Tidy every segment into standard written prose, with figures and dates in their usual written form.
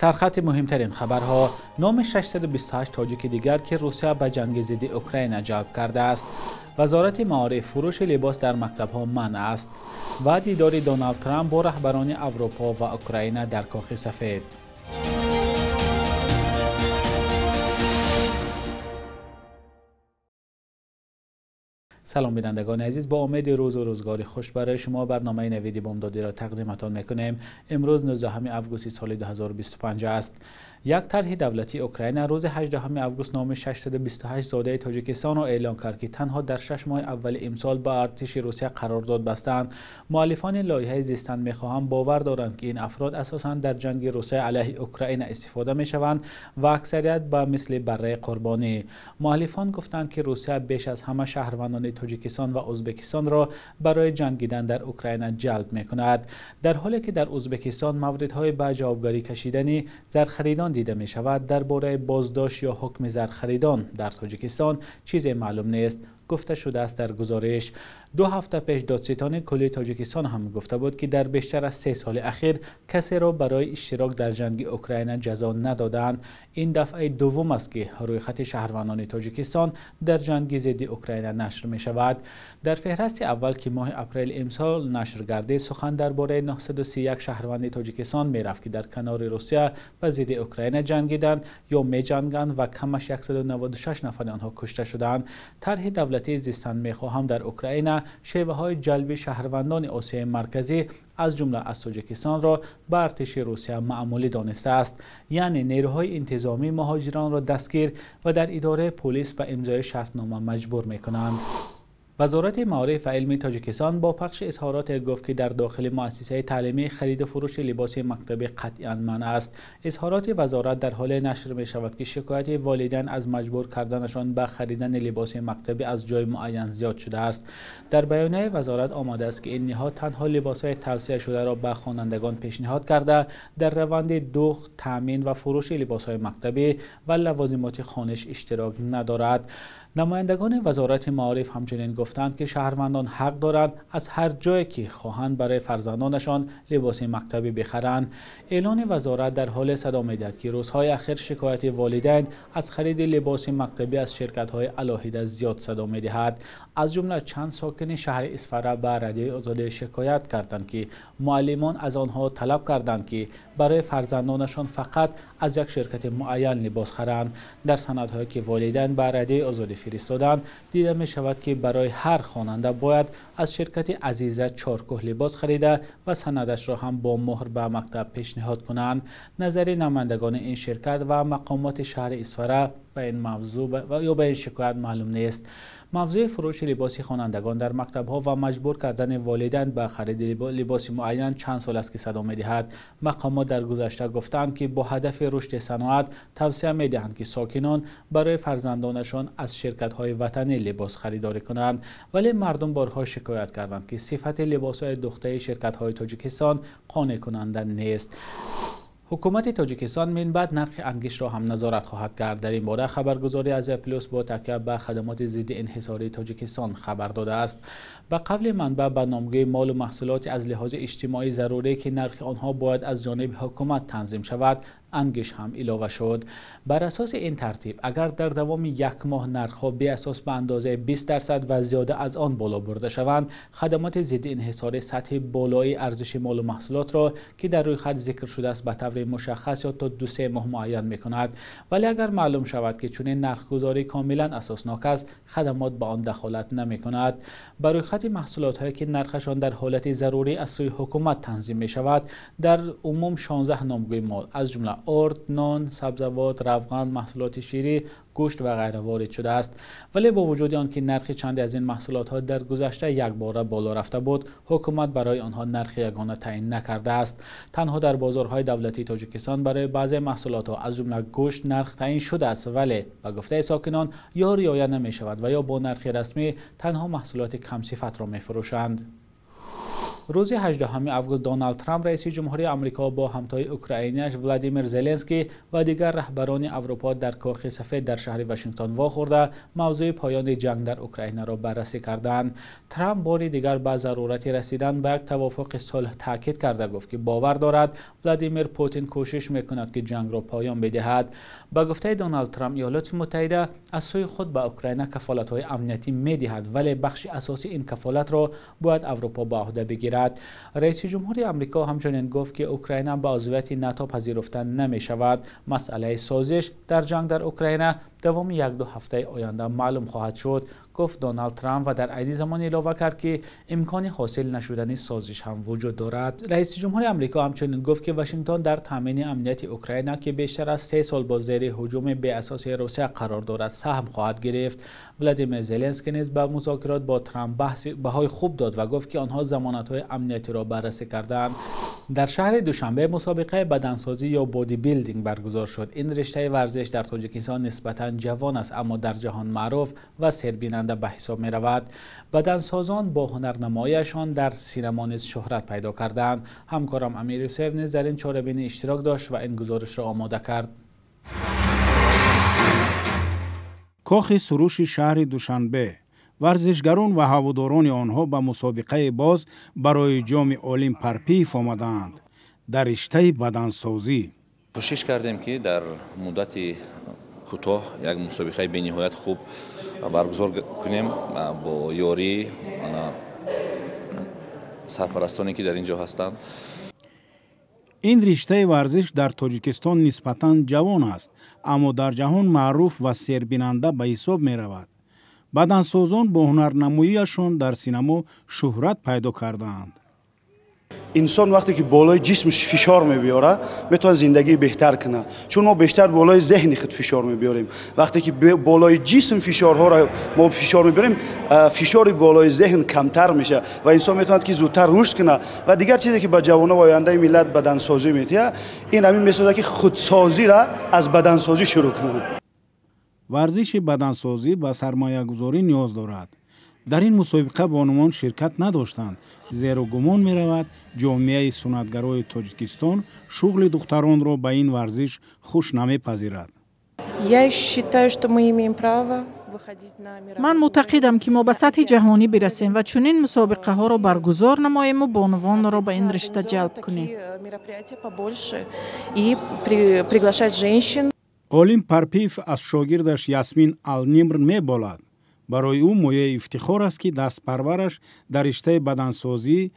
Сархати муҳимтарин хабарҳо: номи 628 тоҷики дигар, ки Русия ба ҷанги зидди Украина ҷалб кардааст. Вазорати маориф: фурӯши либос дар мактабҳо манъ аст. Ва дидори Доналд Трамп бо раҳбарони Аврупо ва Украина дар Кохи Сафед. Салом бинандагони азиз, бо умеди рӯзу рӯзгори хуш барои шумо барномаи навиди бомдодиро тақдиматон мекунем. Имрӯз 19 августи соли 2025 аст. Як тарҳи давлатии Украина рӯзи 18 август номи 628 зодаи Тоҷикистонро эълон кард, ки танҳо дар 6 моҳи аввали имсол ба артиши Русия қарордод бастанд. Муаллифони лоиҳаи «Зистан мехоҳам» бовар доранд, ки ин афрод асосан дар ҷанги Русия алайҳи Украина истифода мешаванд ва аксарият ба мисли барраи қурбонӣ. Муаллифон гуфтанд, ки Русия беш аз ҳама шаҳрвандони Тоҷикистон ва Ӯзбекистонро барои ҷангидан дар Украина ҷалб мекунад. Дар ҳоле ки дар Ӯзбекистон мавридҳои ба ҷавобгарӣ кашидани зархаридон дида мешавад, дар бораи боздошт ё ҳукми зархаридон дар Тоҷикистон чизе маълум нест, гуфта шудааст дар гузориш. 2 ҳафта пеш додситони кулли Тоҷикистон ҳам гуфта буд, ки дар бештар аз 3 соли ахир касеро барои иштирок дар ҷанги Украина ҷазо надодаанд. Ин дафъаи дуввум аст, ки рӯйхати шаҳрвандони Тоҷикистон дар ҷанги зидди Украина нашр мешавад. Дар феҳристи аввал, ки моҳи апрели имсол нашр гардид, сухан дар бораи 931 шаҳрванди Тоҷикистон мерафт, ки дар канори Русия ба зидди Украина ҷангиданд ё меҷанганд ва камаш 196 нафари онҳо кушта шуданд. Тарҳи давлатии «Зистан мехоҳам» дар Украина шеваҳои ҷалби шаҳрвандони Осиёи Марказӣ, аз ҷумла аз Тоҷикистонро ба артиши Русия маъмулӣ донистааст. Яъне нерӯҳои интизомӣ муҳоҷиронро дастгир ва дар идораи полис ба имзои шартнома маҷбур мекунанд. Вазорати маориф ва илми Тоҷикистон бо пахши изҳороте гуфт, ки дар дохили муассисаи таълимӣ хариду фурӯши либоси мактабӣ қатъиян манъ аст. Изҳороти вазорат дар ҳоле нашр мешавад, ки шикояти волидайн аз маҷбур карданашон ба харидани либоси мактабӣ аз ҷои муайян зиёд шудааст. Дар баёнияи вазорат омадааст, ки ин ниҳод танҳо либосҳои тавсияшударо ба хонандагон пешниҳод карда, дар раванди дӯхт, таъмин ва фурӯши либосҳои мактабӣ ва лавозимоти хониш иштирок надорад. Намояндагони вазорати маориф ҳамчунин гуфтанд, ки шаҳрвандон ҳақ доранд аз ҳар ҷое ки хоҳанд барои фарзандонашон либоси мактабӣ бихаранд. Эълони вазорат дар ҳоле садо медиҳад, ки рӯзҳои ахир шикояти волидайн аз хариди либоси мактабӣ аз ширкатҳои алоҳида зиёд садо медиҳад. Аз ҷумла чанд сокини шаҳри Исфара ба Радиои Озодӣ шикоят карданд, ки муаллимон аз онҳо талаб карданд, ки барои фарзандонашон фақат аз як ширкати муайян либос харанд. Дар санадҳое ки волидайн ба Радиои Озодӣ фиристоданд, дида мешавад, ки барои ҳар хонанда бояд аз ширкати Азиза 4 кӯҳ либос харида ва санадашро ҳам бо муҳр ба мактаб пешниҳод кунанд. Назари намояндагони ин ширкат ва мақомоти шаҳри Исфара ба ин мавзӯъ ё ба ин шикоят маълум нест. Мавзӯи фурӯши либоси хонандагон дар мактабҳо ва маҷбур кардани волидайн ба хариди либоси муайян чанд сол аст, ки садо медиҳад. Мақомот дар гузашта гуфтанд, ки бо ҳадафи рушди саноат тавсия медиҳанд, ки сокинон барои фарзандонашон аз ширкатҳои ватанӣ либос харидорӣ кунанд. Вале мардум борҳо шикоят карданд, ки сифати либосҳои духтаи ширкатҳои Тоҷикистон қонеъкунанда нест. Ҳукумати Тоҷикистон минбаъд нархи ангишро ҳам назорат хоҳад кард. Дар ин бора хабаргузории Азия Плюс бо такя ба хадамоти зидди инҳисории Тоҷикистон хабар додааст. Ба қавли манбаъ, ба номгӯи молу маҳсулоти аз лиҳози иҷтимоӣ зарурӣ, ки нархи онҳо бояд аз ҷониби ҳукумат танзим шавад, ангиш ҳам илова шуд. Бар асоси ин тартиб, агар дар давоми як моҳ нархҳо беасос ба андозаи 20% ва зиёда аз он боло бурда шаванд, хадамоти зидди инҳисорӣ сатҳи болоии арзиши молу маҳсулотро, ки дар рӯйхат зикр шудааст, ба таври мушаххас ё то 2-3 моҳ муайян мекунад. Вале агар маълум шавад, ки чунин нархгузорӣ комилан асоснок аст, хадамот ба он дахолат намекунад. Ба рӯйхати маҳсулотҳое, ки нархашон дар ҳолати зарурӣ аз сӯи ҳукумат танзим мешавад, дар умум 16 номгӯи мол, аз ҷумла орд, нон, сабзавот, равған, маҳсулоти ширӣ, гӯшт ва ғайра ворид шудааст. Вале бо вуҷуди он ки нархи чанде аз ин маҳсулотҳо дар гузашта якбора боло рафта буд, ҳукумат барои онҳо нархи ягона таъин накардааст. Танҳо дар бозорҳои давлатии Тоҷикистон барои баъзе маҳсулотҳо, аз ҷумла гӯшт, нарх таъин шудааст, вале ба гуфтаи сокинон ё риоя намешавад ва ё бо нархи расмӣ танҳо маҳсулоти камсифатро мефурӯшанд. Рӯзи 18 август Доналд Трамп, раиси ҷумҳурии Амрико, бо ҳамтои украинааш Владимир Зеленский ва дигар раҳбарони Аврупо дар Кохи Сафед дар шаҳри Вашингтон вохӯрда, мавзӯи поёни ҷанг дар Украинаро баррасӣ карданд. Трамп бори дигар ба зарурати расидан ба як тавофуқи сулҳ таъкид карда гуфт, ки бовар дорад Владимир Путин кӯшиш мекунад, ки ҷангро поён бидиҳад. Ба гуфтаи Доналд Трамп, Иёлоти Муттаҳида аз сӯи худ ба Украина кафолатҳои амниятӣ медиҳад, вале бахши асосии ин кафолатро бояд Аврупо ба ӯҳда бигирад. Раиси ҷумҳури Амрико ҳамчунин гуфт, ки Украина ба узвияти НАТО пазируфта намешавад. Масъалаи созиш дар ҷанг дар Украина давоми 1-2 ҳафтаи оянда маълум хоҳад шуд, гуфт Доналд Трамп ва дар айни замон илова кард, ки имкони ҳосил нашудани созиш ҳам вуҷуд дорад. Раиси ҷумҳури Амрико ҳамчунин гуфт, ки Вашингтон дар таъмини амнияти Украина, ки бештар аз 3 сол бо зери ҳуҷуми беасоси Русия қарор дорад, саҳм хоҳад гирифт. Владимир Зеленский низ ба музокирот бо Трамп баҳои хуб дод ва гуфт, ки онҳо замонатҳои амниятиро баррасӣ карданд. Дар шаҳри Душанбе мусобиқаи бадансозӣ ё бодибилдинг баргузор шуд. Ин риштаи варзиш дар Тоҷикистон нисбатан ҷавон аст, аммо дар ҷаҳон маъруф ва сербинанда ба ҳисоб меравад. Бадансозон бо ҳунарнамоиашон дар синамо низ шӯҳрат пайдо карданд. Ҳамкорам Амир Юсуф низ дар ин чорабинӣ иштирок дошт ва ин гузоришро омода кард. Кохи Суруши шаҳри Душанбе. Варзишгарон ва ҳаводорони онҳо ба мусобиқаи боз барои ҷоми Олим Парпиев омадаанд дар риштаи бадансозӣ. Кӯшиш кардем, ки дар муддати кӯтоҳ як мусобиқаи бениҳоят хуб баргузор кунем бо ёрии сарпарастоне, ки дар ин ҷо ҳастанд. Ин риштаи варзиш дар Тоҷикистон нисбатан ҷавон аст, аммо дар ҷаҳон маъруф ва сербинанда ба ҳисоб меравад. Бадансозон бо ҳунарнамоиашон дар синамо шӯҳрат пайдо кардаанд. Инсон вақте ки болои ҷисмш фишор мебиёрад, метавонад зиндагии беҳтар кунад, чун мо бештар болои зеҳни худ фишор мебиёрем. Вақте ки болои ҷисм фишорҳоро мо фишор мебиёрем, фишори болои зеҳн камтар мешавад ва инсон метавонад, ки зудтар рушд кунад. Ва дигар чизе, ки ба ҷавоно ва ояндаи миллат бадансозӣ метиҳад, ин ҳамин месозад, ки худсозиро аз бадансозӣ шурӯъ кунад. Варзиши бадансозӣ ба сармоягузорӣ ниёз дорад. Дар ин мусобиқа бонувон ширкат надоштанд, зеро гумон меравад ҷомеаи суннатгарои Тоҷикистон шуғли духтаронро ба ин варзиш хуш намепазирад. Ман мӯътақидам, ки мо ба сатҳи ҷаҳонӣ бирасем ва чунин мусобиқаҳоро баргузор намоему бонувонро ба ин ришта ҷалб кунем. Олим Парпиев аз шогирдаш Ясмин Алнимр меболад. Барои ӯ мояи ифтихор аст, ки дастпарвараш дар риштаи бадансозӣ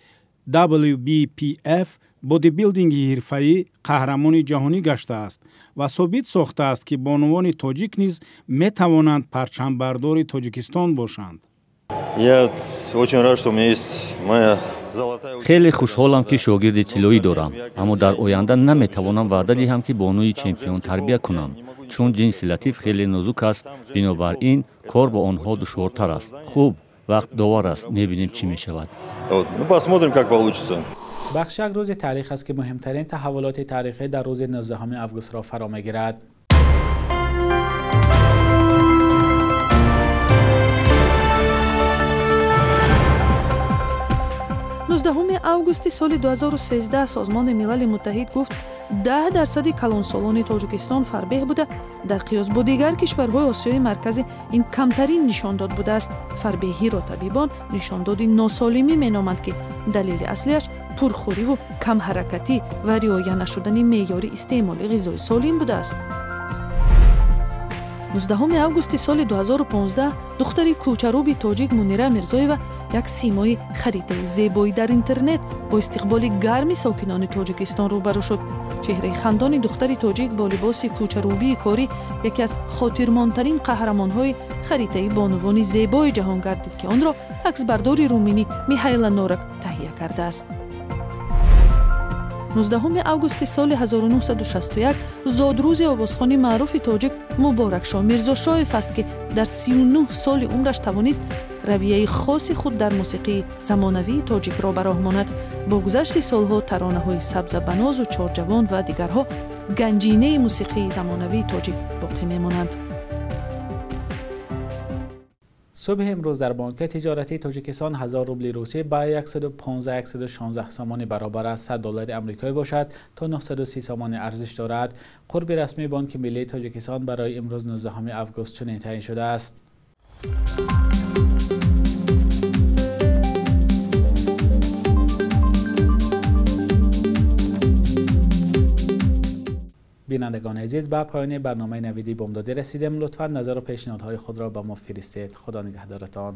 WBPF бодибилдинги ҳирфаӣ қаҳрамони ҷаҳонӣ гаштааст ва собит сохтааст, ки бонувони тоҷик низ метавонанд парчамбардори Тоҷикистон бошанд. Хеле хушҳолам, ки шогирди тиллоӣ дорам, аммо дар оянда наметавонам ваъда диҳам, ки бонуи чемпион тарбия кунам, чун ҷинси латиф хеле нозук аст. Бинобар ин кор бо онҳо душвортар аст. Хуб, вақт довар аст, мебинем, чӣ мешавад. Бахш як рӯзи таърих аст, ки муҳимтарин таҳаввулоти таърихӣ дар рӯзи 19 августро фаро мегирад. 19 августи соли 2013 Созмони Милали Муттаҳид гуфт, 10% калонсолони Тоҷикистон фарбеҳ буда, дар қиёс бо дигар кишварҳои Осиёи Марказӣ ин камтарин нишондод будааст. Фарбеҳиро табибон нишондоди носолимӣ меноманд, ки далели аслиаш пурхӯриву камҳаракатӣ ва риоя нашудани меъёри истеъмоли ғизои солим будааст. 19 августи соли 2015 духтари кӯчаруби тоҷик Мунира Мирзоева як симои харитаи зебоӣ дар интернет бо истиқболи гарми сокинони Тоҷикистон рӯбарӯ шуд. Чеҳраи хандони духтари тоҷик бо либоси кӯчарубии корӣ яке аз хотирмонтарин қаҳрамонҳои харитаи бонувони зебои ҷаҳон гардид, ки онро аксбардори руминӣ Михайла Норак таҳия кардааст. 19 августи соли 1961 зодрӯзи овозхони маъруфи тоҷик Муборакшо Мирзошоев аст, ки дар 39 соли умраш тавонист равияи хоси худ дар мусиқии замонавии тоҷикро ба роҳ монад. Бо гузашти солҳо таронаҳои Сабзабанозу Чорҷавон ва дигарҳо ганҷинаи мусиқии замонавии тоҷик боқӣ мемонанд. Субҳи имрӯз дар бонки тиҷоратии Тоҷикистон 1000 рубли русӣ ба 115-116 сомонӣ баробар аст. 100 доллари амрикоӣ бошад то 930 сомонӣ арзиш дорад. Қурби расмии Бонки миллии Тоҷикистон барои имрӯз 19 август чунин таъин шудааст. Бинандагони азиз, ба поёни барномаи Навиди Бомдодӣ расидем. Лутфан назару пешниҳодҳои худро ба мо фиристед. Худо нигаҳдоратон.